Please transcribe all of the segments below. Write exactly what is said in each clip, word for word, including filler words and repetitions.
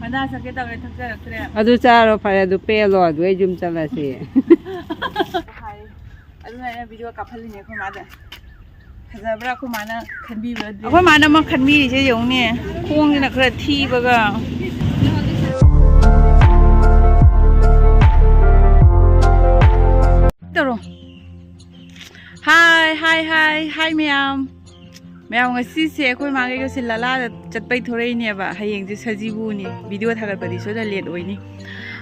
ꯑꯗꯥ ꯁꯛꯀꯦ ꯇꯧꯔꯦ, ꯊꯛꯆꯔꯛꯇ꯭ꯔꯦ꯫ ꯑꯗꯨ ꯆꯥꯔꯣ ꯐꯔꯦ, ꯑꯗꯨ ꯄꯦꯜꯂꯣ, ꯑꯗꯨ ꯑꯩ ꯌꯨꯝ ꯆꯠꯂꯁꯤ꯫ ꯍꯥꯏ꯫ ꯑꯗꯨꯅ ꯑꯩꯅ ꯚꯤꯗꯤꯑꯣ ꯀꯥꯞꯍꯜꯂꯤꯅꯦ ꯑꯩꯈꯣꯏ ꯃꯥꯗ꯫ ꯐꯖꯕ꯭ꯔꯥ ꯑꯩꯈꯣꯏ ꯃꯥꯅ ꯈꯟꯕꯤꯕ꯭ꯔꯥ dress? ꯑꯩꯈꯣꯏ ꯃꯥꯅ ꯑꯃ ꯈꯟꯕꯤꯔꯤꯁꯦ ꯌꯦꯡꯉꯨꯅꯦ, ꯈꯣꯡꯁꯤꯅ ꯈꯔ ꯊꯤꯕꯒ꯫ ꯇꯧꯔꯣ꯫ ꯍꯥꯏ, ꯍꯥꯏ, ꯍꯥꯏ, ꯍꯥꯏ ꯃꯌꯥꯝ꯫ ꯃꯌꯥꯝ, ꯉꯁꯤꯁꯦ ꯑꯩꯈꯣꯏ ꯃꯥꯈꯩꯒꯁꯦ ꯂꯂꯥꯗ ꯆꯠꯄꯩ ꯊꯣꯔꯛꯏꯅꯦꯕ꯫ ꯍꯌꯦꯡꯁꯦ ꯁꯖꯤꯕꯨꯅꯤ, ꯚꯤꯗꯤꯑꯣ ꯊꯥꯒꯠꯄꯗꯤ ꯁꯣꯏꯗꯅ ꯂꯦꯠ ꯑꯣꯏꯅꯤ꯫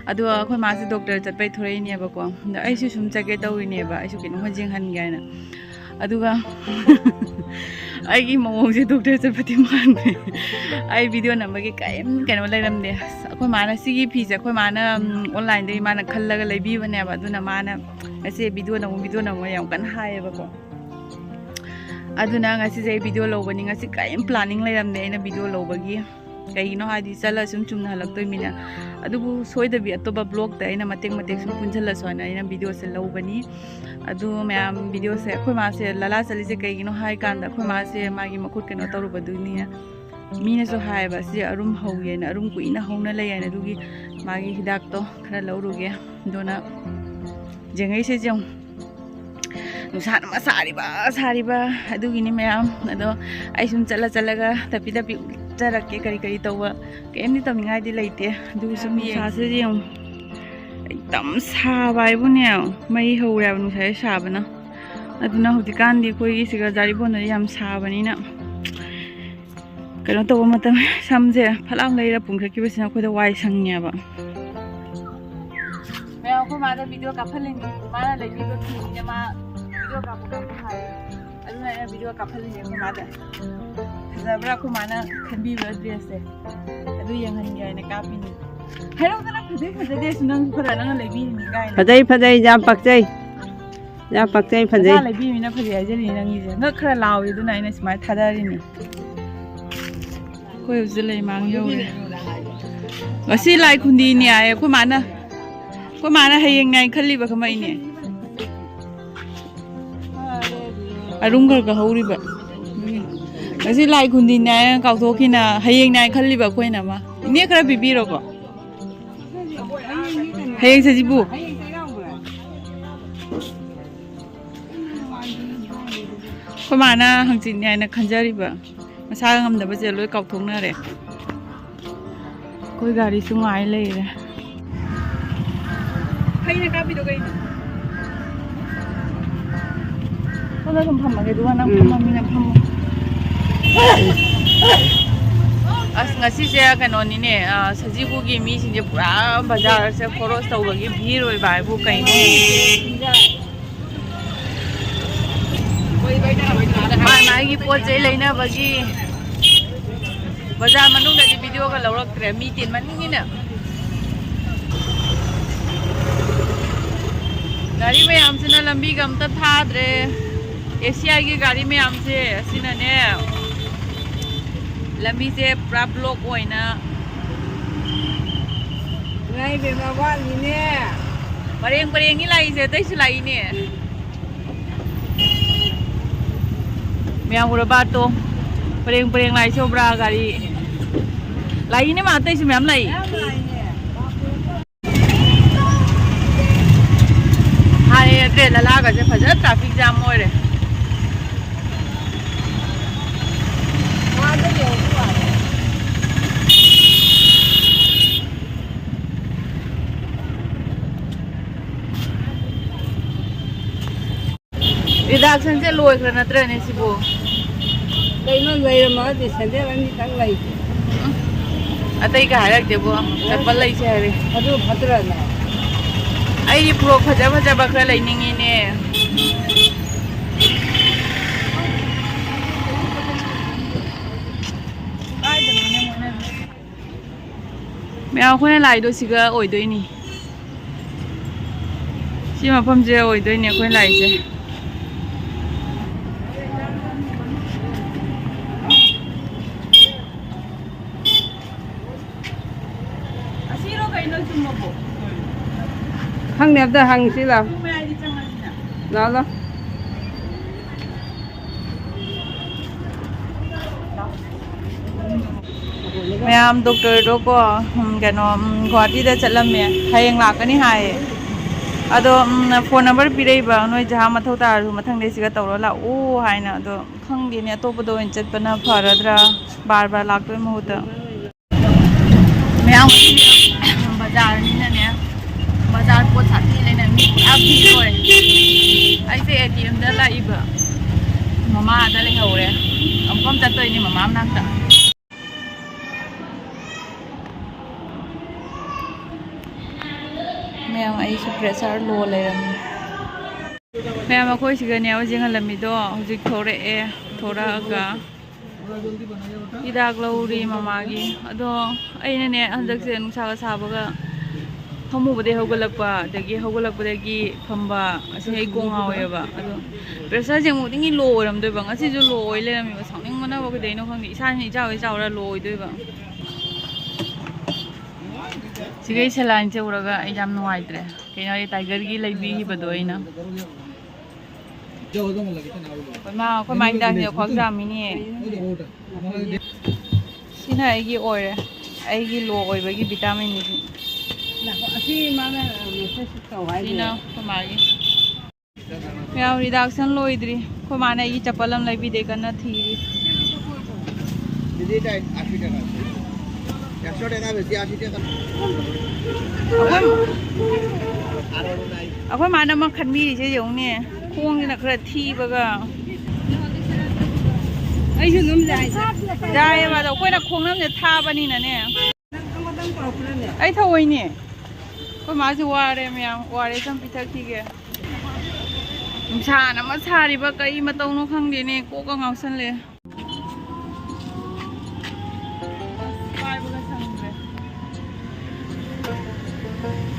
ꯑꯗꯣ ꯑꯩꯈꯣꯏ ꯃꯥꯁꯦ ꯗꯣꯛꯇꯔ ꯆꯠꯄꯩ ꯊꯣꯔꯛꯏꯅꯦꯕꯀꯣ꯫ ꯑꯗꯣ ꯑꯩꯁꯨ ꯁꯨꯝ ꯆꯠꯀꯦ ꯇꯧꯔꯤꯅꯦꯕ, ꯑꯩꯁꯨ ꯀꯩꯅꯣꯝꯃ ꯌꯦꯡꯍꯟꯒꯦ ꯍꯥꯏꯅ꯫ ꯑꯗꯨꯒ ꯑꯩꯒꯤ ꯃꯑꯣꯡꯁꯦ ꯗꯣꯛꯇꯔ ꯆꯠꯄꯗꯤ ꯃꯥꯟꯕꯅꯦ꯫ ꯑꯩ ꯚꯤꯗꯤꯑꯣ ꯅꯝꯕꯒꯤ ꯀꯔꯤꯝ ꯀꯩꯅꯣ ꯂꯩꯔꯝꯗꯦ꯫ ꯑꯁ, ꯑꯩꯈꯣꯏ ꯃꯥꯅ ꯁꯤꯒꯤ ꯐꯤꯁꯦ ꯑꯩꯈꯣꯏ ꯃꯥꯅ, ꯎꯝ, ꯑꯣꯟꯂꯥꯏꯟꯗꯒꯤ ꯃꯥꯅ ꯈꯜꯂꯒ ꯂꯩꯕꯤꯕꯅꯦꯕ꯫ ꯑꯗꯨꯅ ꯃꯥꯅ ꯉꯁꯤ ꯚꯤꯗꯤꯑꯣ ꯅꯝꯃꯨ, ꯚꯤꯗꯤꯑꯣ ꯅꯝꯃꯨ ꯌꯥꯝ ꯀꯟꯅ ꯍꯥꯏꯌꯦꯕꯀꯣ꯫ ꯑꯗꯨꯅ ꯉꯁꯤꯁꯦ ꯑꯩ ꯚꯤꯗꯤꯑꯣ ꯂꯧꯕꯅꯤ꯫ ꯉꯁꯤ ꯀꯔꯤꯝ ꯄ꯭ꯂꯥꯅꯤꯡ ꯂꯩꯔꯝꯗꯦ ꯑꯩꯅ ꯚꯤꯗꯤꯑꯣ ꯂꯧꯕꯒꯤ꯫ ꯀꯩꯒꯤꯅꯣ ꯍꯥꯏꯗꯤ ꯆꯠꯂ ꯁꯨꯝ ꯆꯨꯝꯅ ꯍꯜꯂꯛꯇꯣꯏꯃꯤꯅ꯫ ꯑꯗꯨꯕꯨ ꯁꯣꯏꯗꯕꯤ ꯑꯇꯣꯞꯄ ꯕ꯭ꯂꯣꯛꯇ ꯑꯩꯅ ꯃꯇꯦꯛ ꯃꯇꯦꯛ ꯁꯨꯝ ꯄꯨꯟꯁꯤꯜꯂꯁꯨ ꯍꯥꯏꯅ ꯑꯩꯅ ꯚꯤꯗꯤꯑꯣꯁꯦ ꯂꯧꯕꯅꯤ꯫ ꯑꯗꯨ ꯃꯌꯥꯝ, ꯚꯤꯗꯤꯑꯣꯁꯦ ꯑꯩꯈꯣꯏ ꯃꯥꯁꯦ ꯂꯂꯥ ꯆꯠꯂꯤꯁꯦ ꯀꯩꯒꯤꯅꯣ ꯍꯥꯏ ꯀꯥꯟꯗ ꯑꯩꯈꯣꯏ ꯃꯥꯁꯦ ꯃꯥꯒꯤ ꯃꯈꯨꯠ ꯀꯩꯅꯣ ꯇꯧꯔꯨꯕꯗꯨꯅꯤ꯫ ꯃꯤꯅꯁꯨ ꯍꯥꯏꯌꯦꯕ ꯁꯤ ꯑꯔꯨꯝ ꯍꯧꯋꯦꯅ, ꯑꯔꯨꯝ ꯀꯨꯏꯅ ꯍꯧꯅ ꯂꯩ ꯍꯥꯏꯅ꯫ ꯑꯗꯨꯒꯤ ꯃꯥꯒꯤ ꯍꯤꯗꯥꯛꯇꯣ ꯈꯔ ꯂꯧꯔꯨꯒꯦ꯫ ꯑꯗꯨꯅ ꯌꯦꯡꯉꯛꯏꯁꯦ ꯌꯦꯡꯉꯨ꯫ ꯅꯨꯡꯁꯥꯅ ꯃ ꯁꯥꯔꯤꯕ, ꯁꯥꯔꯤꯕ꯫ ꯑꯗꯨꯒꯤꯅꯤ ꯃꯌꯥꯝ꯫ ꯑꯗꯣ ꯑꯩ ꯁꯨꯝ ꯆꯠꯂ ꯆꯠꯂꯒ ꯇꯞꯄꯤ ꯇꯞꯄꯤ ꯎꯠꯆꯔꯛꯀꯦ ꯀꯔꯤ ꯀꯔꯤ ꯇꯧꯕ꯫ ꯀꯔꯤꯝꯗꯤ ꯇꯧꯅꯤꯡꯉꯥꯏꯗꯤ ꯂꯩꯇꯦ꯫ ꯑꯗꯨꯒ ꯁꯨꯝ ꯌꯦꯡ- ꯅꯨꯡꯁꯥꯁꯦ ꯌꯦꯡꯉꯨ꯫ ꯑꯦꯛꯗꯝ ꯁꯥꯕ ꯍꯥꯏꯕꯨꯅꯦ꯫ ꯃꯩ ꯍꯧꯔꯦ ꯍꯥꯏꯕ ꯅꯨꯡꯁꯥꯁꯦ ꯁꯥꯕꯅ꯫ ꯑꯗꯨꯅ ꯍꯧꯖꯤꯛꯀꯥꯟꯗꯤ ꯑꯩꯈꯣꯏꯒꯤ ꯁꯤꯒ ꯖꯥꯔꯤꯕꯣꯟꯗꯗꯤ ꯌꯥꯝ ꯁꯥꯕꯅꯤꯅ ꯀꯩꯅꯣ ꯇꯧꯕ ꯃꯇꯝ, ꯁꯝꯁꯦ ꯐꯠ ꯂꯥꯎ ꯂꯩꯔ ꯄꯨꯡꯊꯠꯈꯤꯕꯁꯤꯅ ꯑꯩꯈꯣꯏꯗ ꯋꯥꯏ ꯁꯪꯉꯦꯕ꯫ ꯃꯌꯥꯝ, ꯑꯩꯈꯣꯏ ꯃꯥꯗ ꯚꯤꯗꯤꯑꯣ ꯀꯥꯞꯍꯜꯂꯤꯅꯤ꯫ ꯃꯥꯅ ꯂꯩꯕꯤꯕ ꯐꯤꯅꯤꯅ ꯃꯥ ꯚꯤꯗꯤꯑꯣ ꯀꯥꯞꯄꯨ ꯀꯥꯞꯄꯨ ꯍꯥꯏ꯫ ꯑꯗꯨꯅ ꯑꯩꯅ ꯚꯤꯗꯤꯑꯣ ꯀꯥꯞꯍꯜꯂꯤꯅꯦ ꯑꯩꯈꯣꯏ ꯃꯥꯗ꯫ ꯐꯖꯕ꯭ꯔꯥ ꯑꯩꯈꯣꯏ ꯃꯥꯅ ꯈꯟꯕꯤꯕ ꯗ꯭ꯔꯦꯁꯁꯦ? ꯑꯗꯨ ꯌꯦꯡꯍꯟꯒꯦ ꯍꯥꯏꯅ ꯀꯥꯞꯄꯤꯅꯤ꯫ ꯍꯥꯏꯔꯛꯎꯗꯅ, ꯐꯖꯩ ꯐꯖꯗꯦꯁꯨ ꯅꯪꯁꯨ ꯈꯔ ꯅꯪꯅ ꯂꯩꯕꯤꯔꯤꯅꯤ ꯀꯥꯏꯅ꯫ ꯐꯖꯩ, ꯐꯖꯩ, ꯌꯥꯝ ꯄꯛꯆꯩ꯫ ꯌꯥꯝ ꯄꯛꯆꯩ, ꯐꯖꯩ꯫ ꯅꯆꯥ ꯂꯩꯕꯤꯔꯤꯃꯤꯅ ꯐꯖꯩ ꯍꯥꯏꯖꯔꯤꯅꯤ ꯅꯪꯒꯤꯁꯦ꯫ ꯉꯛ ꯈꯔ ꯂꯥꯎꯔꯤ ꯑꯗꯨꯅ ꯑꯩꯅ ꯁꯨꯃꯥꯏꯅ ꯊꯥꯗꯔꯤꯅꯤ꯫ ꯑꯩꯈꯣꯏ ꯍꯧꯖꯤꯛ ꯂꯩꯃꯥꯡ ꯌꯧꯔꯦ꯫ ꯉꯁꯤ ꯂꯥꯏ ꯈꯨꯟꯗꯤꯅꯤ ꯍꯥꯏꯌꯦ ꯑꯩꯈꯣꯏ ꯃꯥꯅ꯫ ꯑꯩꯈꯣꯏ ꯃꯥꯅ ꯍꯌꯦꯡꯅꯦ ꯍꯥꯏꯅ ꯈꯜꯂꯤꯕ ꯈꯝꯃꯛꯏꯅꯦ꯫ ꯑꯔꯨꯝ ꯈꯔ ꯈꯔ ꯍꯧꯔꯤꯕ꯫ ꯉꯁꯤ ꯂꯥꯏ ꯈꯨꯟꯗꯤꯅꯦ ꯍꯥꯏꯅ ꯀꯥꯎꯊꯣꯛꯈꯤꯅ ꯍꯌꯦꯡꯅꯦ ꯍꯥꯏꯅ ꯈꯜꯂꯤꯕ ꯑꯩꯈꯣꯏꯅ ꯑꯃ꯫ ꯏꯅꯦ, ꯈꯔ ꯄꯤꯕꯤꯔꯣꯀꯣ꯫ ꯍꯌꯦꯡ ꯁꯖꯤꯕꯨ꯫ ꯑꯩꯈꯣꯏ ꯃꯥꯅ ꯍꯪꯆꯤꯠꯅꯤ ꯍꯥꯏꯅ ꯈꯟꯖꯔꯤꯕ꯫ ꯃꯁꯥꯒ ꯉꯝꯗꯕꯁꯦ ꯂꯣꯏ ꯀꯥꯎꯊꯣꯛꯅꯔꯦ꯫ ꯑꯩꯈꯣꯏ ꯒꯥꯔꯤꯁꯨ ꯉꯥꯏ ꯂꯩꯔꯦ꯫ ꯐꯩꯅ ꯀꯥꯞꯄꯤꯗꯣ ꯀꯩꯅꯣ? ꯁꯣꯝꯗ ꯁꯨꯝ ꯐꯝꯃꯒꯦ, ꯑꯗꯨꯒ ꯅꯪ ꯎꯝ꯫ ꯐꯝꯃꯃꯤꯅ ꯐꯝꯃꯣ꯫ ꯑꯁ, ꯉꯁꯤꯁꯦ ꯀꯩꯅꯣꯅꯤꯅꯦ, ꯑ, ꯁꯖꯤꯕꯨꯒꯤ ꯃꯤꯁꯤꯡꯁꯦ ꯄꯨꯔꯥ ꯕꯖꯥꯔꯁꯦ ꯈꯣꯔꯣꯁ ꯇꯧꯕꯒꯤ ꯚꯤꯔ ꯑꯣꯏꯕ ꯍꯥꯏꯕꯨ ꯀꯩꯅꯣ? ꯃꯥꯏ ꯃꯥꯏꯒꯤ ꯄꯣꯠ ꯆꯩ ꯂꯩꯅꯕꯒꯤ꯫ ꯕꯖꯥꯔ ꯃꯅꯨꯡꯗꯗꯤ ꯚꯤꯗꯤꯑꯣꯒ ꯂꯧꯔꯛꯇ꯭ꯔꯦ, ꯃꯤ ꯇꯤꯟꯃꯟꯒꯤꯅ꯫ ꯒꯥꯔꯤ ꯃꯌꯥꯝꯁꯤꯅ ꯂꯝꯕꯤꯒ ꯑꯝꯇ ꯊꯥꯗ꯭ꯔꯦ꯫ ꯑꯦꯁꯤꯌꯥꯒꯤ ꯒꯥꯔꯤ ꯃꯌꯥꯝꯁꯦ ꯑꯁꯤꯅꯅꯦ, ꯂꯝꯕꯤꯁꯦ ꯄꯨꯔꯥ ꯕ꯭ꯂꯣꯛ ꯑꯣꯏꯅ꯫ ꯏꯃꯥ ꯏꯕꯦꯝꯃ, ꯋꯥꯠꯂꯤꯅꯦ꯫ ꯄꯔꯦꯡ ꯄꯔꯦꯡꯅꯤ ꯂꯥꯛꯏꯁꯦ, ꯑꯇꯩꯁꯨ ꯂꯥꯛꯏꯅꯦ꯫ ꯃꯌꯥꯝ ꯎꯔꯕ ꯑꯇꯣ? ꯄꯔꯦꯡ ꯄꯔꯦꯡ ꯂꯥꯛꯏꯁꯦ ꯎꯕ꯭ꯔꯥ? ꯒꯥꯔꯤ ꯂꯥꯛꯏꯅꯦ ꯃꯥ, ꯑꯇꯩꯁꯨ ꯃꯌꯥꯝ ꯂꯥꯛꯏ꯫ ꯌꯥꯝ ꯂꯥꯛꯏꯅꯦ꯫ ꯍꯥꯏꯌꯦ, ꯇ꯭ꯔꯦꯟ ꯂꯂꯥꯒꯁꯦ ꯐꯖꯅ ꯇ꯭ꯔꯥꯐꯤꯛ ꯖꯥꯝ ꯑꯣꯏꯔꯦ꯫ ꯔꯤꯗꯥꯛꯁꯟꯁꯦ ꯂꯣꯏꯈ꯭ꯔ ꯅꯠꯇ꯭ꯔꯅꯦ ꯁꯤꯕꯨ? ꯀꯩꯅꯣ, ꯂꯩꯔꯝꯃꯒꯗꯤ ꯁꯦꯟꯗꯦꯜ ꯑꯅꯤꯇꯪ ꯂꯩ꯫ ꯎꯝ꯫ ꯑꯇꯩꯒ ꯍꯥꯏꯔꯛꯇꯦꯕꯣ, ꯆꯄꯜ ꯂꯩꯁꯦ ꯍꯥꯏꯔꯦ꯫ ꯑꯗꯨ ꯐꯠꯇ꯭ꯔꯅꯦ? ꯑꯩꯗꯤ ꯐ꯭ꯔꯣꯛ ꯐꯖ ꯐꯖꯕ ꯈꯔ ꯂꯩꯅꯤꯡꯉꯤꯅꯦ꯫ ꯃꯌꯥꯝ ꯑꯩꯈꯣꯏꯅ ꯂꯥꯛꯏꯗꯣ ꯁꯤꯒ ꯑꯣꯏꯗꯣꯏꯅꯤ꯫ ꯁꯤ ꯃꯐꯝꯁꯦ ꯑꯣꯏꯗꯣꯏꯅꯦ ꯑꯩꯈꯣꯏꯅ ꯂꯥꯛꯏꯁꯦ꯫ ꯑꯁꯤꯔꯣ ꯀꯩꯅꯣ ꯆꯨꯝꯃꯕꯣ? ꯈꯪꯗꯦ, ꯑꯝꯇ ꯍꯪꯁꯤ ꯂꯥꯎ꯫ ꯆꯨꯝꯃꯦ ꯍꯥꯏꯗꯤ ꯆꯪꯉꯁꯤꯅ꯫ ꯂꯥꯎ, ꯂꯥꯎ꯫ ꯃꯌꯥꯝ ꯗꯣꯛꯇꯔꯗꯣ ꯀꯣ, ꯎꯝ, ꯀꯩꯅꯣ, ꯎꯝ, ꯒꯨꯍꯥꯇꯤꯗ ꯆꯠꯂꯝꯃꯦ, ꯍꯌꯦꯡ ꯂꯥꯛꯀꯅꯤ ꯍꯥꯏꯌꯦ꯫ ꯑꯗꯣ, ꯎꯝ, ꯐꯣꯟ ꯅꯝꯕꯔ ꯄꯤꯔꯛꯏꯕ, ꯅꯣꯏ ꯖꯍꯥ ꯃꯊꯧ ꯇꯥꯔꯁꯨ ꯃꯊꯪꯗꯩ ꯁꯤꯒ ꯇꯧꯔ ꯂꯥꯛꯎ ꯍꯥꯏꯅ꯫ ꯑꯗꯣ ꯈꯪꯗꯦꯅꯦ, ꯑꯇꯣꯞꯄꯗ ꯑꯣꯏꯅ ꯆꯠꯄꯅ ꯐꯔꯗ꯭ꯔꯥ, ꯕꯥꯔ ꯕꯥꯔ ꯂꯥꯛꯇꯣꯏ ꯃꯍꯨꯠꯇ꯫ ꯃꯌꯥꯝ ꯉꯁꯤꯗꯤ ꯕꯖꯥꯔꯅꯤꯅꯅꯦ, ꯕꯖꯥꯔ ꯄꯣꯠ ꯁꯥꯊꯤ ꯂꯩꯅ ꯃꯤ ꯄꯨꯔꯥ ꯚꯤꯔ ꯑꯣꯏ꯫ ꯑꯩꯁꯦ ꯑꯦ ꯇꯤ ꯑꯦꯝꯗ ꯂꯥꯛꯏꯕ, ꯃꯃꯥꯗ ꯂꯩꯍꯧꯔꯦ꯫ ꯑꯃꯨꯛꯐꯝ ꯆꯠꯇꯣꯏꯅꯦ ꯃꯃꯥ ꯃꯅꯥꯛꯇ꯫ ꯃꯌꯥꯝ, ꯑꯩꯁꯨ ꯄ꯭ꯔꯦꯁꯔ ꯂꯣ ꯂꯩꯔꯝꯃꯤ꯫ ꯃꯌꯥꯝ, ꯑꯩꯈꯣꯏ ꯁꯤꯒꯅꯦ ꯍꯧꯖꯤꯛ ꯍꯜꯂꯝꯃꯤꯗꯣ, ꯍꯧꯖꯤꯛ ꯊꯣꯔꯛꯑꯦ꯫ ꯊꯣꯔꯛꯑꯒ ꯍꯤꯗꯥꯛ ꯂꯧꯔꯤ ꯃꯃꯥꯒꯤ꯫ ꯑꯗꯣ ꯑꯩꯅꯅꯦ ꯍꯟꯗꯛꯁꯦ ꯅꯨꯡꯁꯥꯒ ꯁꯥꯕꯒ ꯐꯝꯃꯨꯕꯗꯒꯤ ꯍꯧꯒꯠꯂꯛꯄ, ꯑꯗꯒꯤ ꯍꯧꯒꯠꯂꯛꯄꯗꯒꯤ ꯐꯝꯕ, ꯑꯁꯤ ꯑꯩ ꯀꯣꯛ ꯉꯥꯎꯋꯦꯕ꯫ ꯑꯗꯣ ꯄ꯭ꯔꯦꯁꯔꯁꯦ ꯑꯃꯨꯛꯇꯤꯡꯒꯤ ꯂꯣ ꯑꯣꯏꯔꯝꯗꯣꯏꯕ, ꯉꯁꯤꯁꯨ ꯂꯣ ꯑꯣꯏ ꯂꯩꯔꯝꯃꯦꯕ꯫ ꯁꯥꯎꯅꯤꯡꯕꯅꯕ ꯀꯩꯗꯩꯅꯣ ꯈꯪꯗꯦ, ꯏꯁꯥꯁꯤꯅ ꯏꯆꯥꯎ ꯍꯦꯛ ꯆꯥꯎꯔ ꯂꯣ ꯑꯣꯏꯗꯣꯏꯕ꯫ ꯁꯤꯒꯩ ꯁꯦꯂꯥꯏꯟꯁꯦ ꯎꯔꯒ ꯑꯩ ꯌꯥꯝ ꯅꯨꯡꯉꯥꯏꯇ꯭ꯔꯦ꯫ ꯀꯩꯅꯣ, ꯑꯩ ꯇꯥꯏꯒꯔꯒꯤ ꯂꯩꯕꯤꯈꯤꯕꯗꯣ ꯑꯩꯅ꯫ ꯑꯩꯈꯣꯏ ꯃꯥ, ꯑꯩꯈꯣꯏ ꯃꯥ ꯍꯤꯗꯥꯛꯁꯦ ꯈ꯭ꯋꯥꯡ ꯆꯥꯝꯃꯤꯅꯦ꯫ ꯁꯤꯅ ꯑꯩꯒꯤ ꯑꯣꯏꯔꯦ, ꯑꯩꯒꯤ ꯂꯣ ꯑꯣꯏꯕꯒꯤ ꯚꯤꯇꯥꯃꯤꯟꯅꯤ ꯁꯤ꯫ ꯑꯁꯤ ꯃꯥꯅ ꯃꯦꯁꯦꯖ ꯇꯧ ꯍꯥꯏꯁꯦ꯫ ꯁꯤꯅ ꯑꯩꯈꯣꯏ ꯃꯥꯒꯤ꯫ ꯃꯌꯥꯝ, ꯔꯤꯗꯥꯛꯁꯟ ꯂꯣꯏꯗ꯭ꯔꯤ꯫ ꯑꯩꯈꯣꯏ ꯃꯥꯅ ꯑꯩꯒꯤ ꯆꯄꯜ ꯑꯃ ꯂꯩꯕꯤꯗꯦ, ꯀꯟꯅ ꯊꯤꯔꯤ꯫ ꯑꯩꯈꯣꯏ, ꯑꯩꯈꯣꯏ ꯃꯥꯅ ꯑꯃ ꯈꯟꯕꯤꯔꯤꯁꯦ ꯌꯦꯡꯉꯨꯅꯦ, ꯈꯣꯡꯁꯤꯅ ꯈꯔ ꯊꯤꯕꯒ꯫ ꯑꯩꯁꯨ ꯑꯗꯨꯝ ꯌꯥꯏꯗ꯫ ꯌꯥꯏꯌꯦꯕ, ꯑꯗꯣ ꯑꯩꯈꯣꯏꯅ ꯈꯣꯡꯅꯝꯁꯦ ꯊꯥꯕꯅꯤꯅꯅꯦ꯫ ꯑꯩ ꯊꯧꯑꯣꯏꯅꯦ꯫ ꯑꯩꯈꯣꯏ ꯃꯥꯁꯦ ꯋꯥꯔꯦ ꯃꯌꯥꯝ, ꯑꯣ ꯑꯥꯔ ꯑꯦꯁ ꯑꯃ ꯄꯤꯊꯛꯈꯤꯒꯦ꯫ ꯅꯨꯡꯁꯥꯅ ꯑꯃ ꯁꯥꯔꯤꯕ, ꯀꯔꯤ ꯃꯇꯧꯅꯣ ꯈꯪꯗꯦꯅꯦ, ꯀꯣꯛꯀ ꯉꯥꯎꯁꯜꯂꯦ꯫ ꯑꯁ, ꯄꯥꯏꯕꯒ ꯁꯪꯗ꯭ꯔꯦ꯫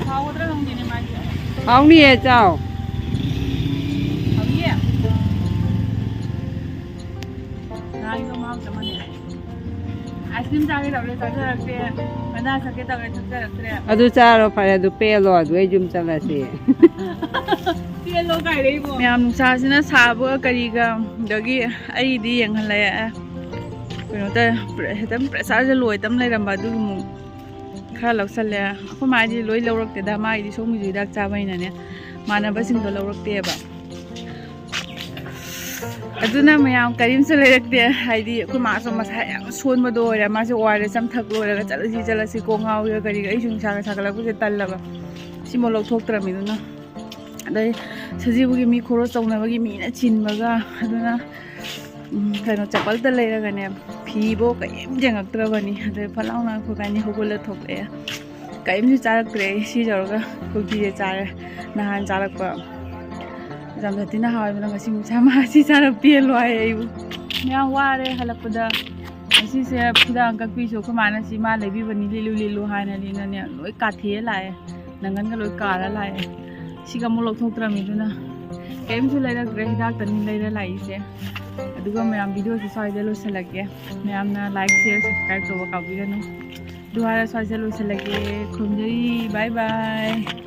ꯍꯥꯎꯒꯗ꯭ꯔꯥ ꯈꯪꯗꯦꯅꯦ ꯃꯥꯏꯁꯦ꯫ ꯍꯥꯎꯅꯤꯌꯦ, ꯆꯥꯎ꯫ ꯍꯥꯎꯅꯤꯌꯦ? ꯉꯥꯏꯈꯣ, ꯃꯍꯥꯎ ꯇꯝꯍꯟꯒꯦ꯫ ꯑꯥꯏꯁ ꯀ꯭ꯔꯤꯝ ꯆꯥꯒꯦ ꯇꯧꯔꯦ, ꯆꯥꯖꯔꯛꯇꯦ꯫ ꯃꯅꯥ ꯁꯛꯀꯦ ꯇꯧꯔꯦ, ꯊꯛꯆꯔꯛꯇ꯭ꯔꯦ꯫ ꯑꯗꯨ ꯆꯥꯔꯣ ꯐꯔꯦ, ꯑꯗꯨ ꯄꯦꯜꯂꯣ, ꯑꯗꯨ ꯑꯩ ꯌꯨꯝ ꯆꯠꯂꯁꯤ꯫ ꯄꯦꯜꯂꯣ ꯀꯥꯏꯗꯩꯕꯣ? ꯃꯌꯥꯝ ꯅꯨꯡꯁꯥꯁꯤꯅ ꯁꯥꯕꯒ ꯀꯔꯤꯒ, ꯑꯗꯒꯤ ꯑꯩꯗꯤ ꯌꯦꯡꯍꯜꯂꯛꯑꯦ꯫ ꯀꯩꯅꯣ ꯇꯧꯔꯦ, ꯄ꯭ꯔꯦ-, ꯍꯦꯛꯇ ꯄ꯭ꯔꯦꯁꯔꯁꯦ ꯂꯣꯏ ꯑꯗꯨꯝ ꯂꯩꯔꯝꯕ, ꯑꯗꯨꯒꯤ ꯑꯃꯨꯛ ꯈꯔ ꯂꯧꯁꯜꯂꯦ꯫ ꯑꯩꯈꯣꯏ ꯃꯥꯗꯤ ꯂꯣꯏ ꯂꯧꯔꯛꯇꯦꯗ, ꯃꯥꯒꯤꯗꯤ ꯁꯣꯝꯒꯤꯁꯨ ꯍꯤꯗꯥꯛ ꯆꯥꯕꯅꯤꯅꯅꯦ, ꯃꯥꯟꯅꯕꯁꯤꯡꯗꯣ ꯂꯧꯔꯛꯇꯦꯕ꯫ ꯑꯗꯨꯅ ꯃꯌꯥꯝ ꯀꯔꯤꯝꯁꯨ ꯂꯩꯔꯛꯇꯦ꯫ ꯍꯥꯏꯗꯤ ꯑꯩꯈꯣꯏ ꯃꯥꯁꯨ ꯃꯁꯥ ꯌꯥꯝ ꯁꯣꯟꯕꯗꯣ ꯑꯣꯏꯔꯦ꯫ ꯃꯥꯁꯦ ꯑꯣ ꯑꯥꯔ ꯑꯦꯁ ꯑꯃ ꯊꯛ ꯂꯣꯏꯔꯒ ꯆꯠꯂꯁꯤ ꯆꯠꯂꯁꯤ ꯀꯣꯛ ꯉꯥꯎꯔꯤꯒ ꯀꯔꯤꯒ, ꯑꯩꯁꯨ ꯅꯨꯡꯁꯥꯒ ꯁꯥꯒꯠꯂꯛꯄꯁꯦ ꯇꯜꯂꯕ꯫ ꯁꯤꯃ ꯂꯧꯊꯣꯛꯇ꯭ꯔꯃꯤꯗꯨꯅ꯫ ꯑꯗꯩ ꯁꯖꯤꯕꯨꯒꯤ ꯃꯤ ꯈꯣꯔꯣ ꯇꯧꯅꯕꯒꯤ ꯃꯤꯅ ꯆꯤꯟꯕꯒ, ꯑꯗꯨꯅ ꯎꯝ, ꯀꯩꯅꯣ ꯆꯄꯜꯗ ꯂꯩꯔꯒꯅꯦ, ꯐꯤꯕꯣ ꯀꯔꯤꯝ ꯌꯦꯡꯉꯛꯇ꯭ꯔꯕꯅꯤ꯫ ꯑꯗꯩ ꯐꯠ ꯂꯥꯎꯅ ꯑꯩꯈꯣꯏ ꯏꯕꯥꯅꯤ ꯍꯧꯒꯠꯂ ꯊꯣꯛꯂꯛꯑꯦ꯫ ꯀꯔꯤꯝꯁꯨ ꯆꯥꯔꯛꯇ꯭ꯔꯦ꯫ ꯑꯩ ꯁꯤ ꯌꯧꯔꯒ ꯀꯨꯀꯤꯁꯦ ꯆꯥꯔꯦ꯫ ꯅꯍꯥꯟ ꯆꯥꯔꯛꯄ ꯌꯥꯝ ꯊꯤꯅ ꯍꯥꯎꯋꯦ꯫ ꯑꯗꯨꯅ ꯉꯁꯤ ꯃꯁꯥ ꯃꯥꯁꯤ ꯆꯥꯔ ꯄꯦꯜꯂꯣ ꯍꯥꯏ ꯑꯩꯕꯨ꯫ ꯌꯥꯝ ꯋꯥꯔꯦ ꯍꯜꯂꯛꯄꯗ꯫ ꯉꯁꯤꯁꯦ ꯐꯤꯗꯥꯡ ꯀꯛꯄꯤꯁꯨ ꯑꯩꯈꯣꯏ ꯃꯥꯅ ꯁꯤ ꯃꯥ ꯂꯩꯕꯤꯕꯅꯤ, ꯂꯤꯠꯂꯨ ꯂꯤꯠꯂꯨ ꯍꯥꯏꯅ ꯂꯤꯅꯅꯦ ꯂꯣꯏ ꯀꯥꯊꯦꯛꯑ ꯂꯥꯛꯑꯦ꯫ ꯅꯪꯒꯟꯒ ꯂꯣꯏ ꯀꯥꯔ ꯂꯥꯛꯑꯦ꯫ ꯁꯤꯒ ꯑꯃꯨꯛ ꯂꯧꯊꯣꯛꯇ꯭ꯔꯃꯤꯗꯨꯅ ꯀꯔꯤꯝꯁꯨ ꯂꯩꯔꯛꯇ꯭ꯔꯦ꯫ ꯍꯤꯗꯥꯛꯇꯅꯤ ꯂꯩꯔ ꯂꯥꯛꯏꯁꯦ꯫ ꯑꯗꯨꯒ ꯃꯌꯥꯝ ꯚꯤꯗꯤꯑꯣꯁꯦ ꯁ꯭ꯋꯥꯏꯗ ꯂꯣꯏꯁꯤꯜꯂꯒꯦ꯫ ꯃꯌꯥꯝꯅ ꯂꯥꯏꯛ, ꯁꯤꯌꯔ, ꯁꯕꯁꯀ꯭ꯔꯥꯏꯕ ꯇꯧꯕ ꯀꯥꯎꯕꯤꯒꯅꯨ꯫ ꯑꯗꯨ ꯍꯥꯏꯔ ꯁ꯭ꯋꯥꯏꯗ ꯂꯣꯏꯁꯤꯜꯂꯒꯦ꯫ ꯈꯨꯔꯨꯝꯖꯔꯤ꯫ ꯕꯥꯏ ꯕꯥꯏ꯫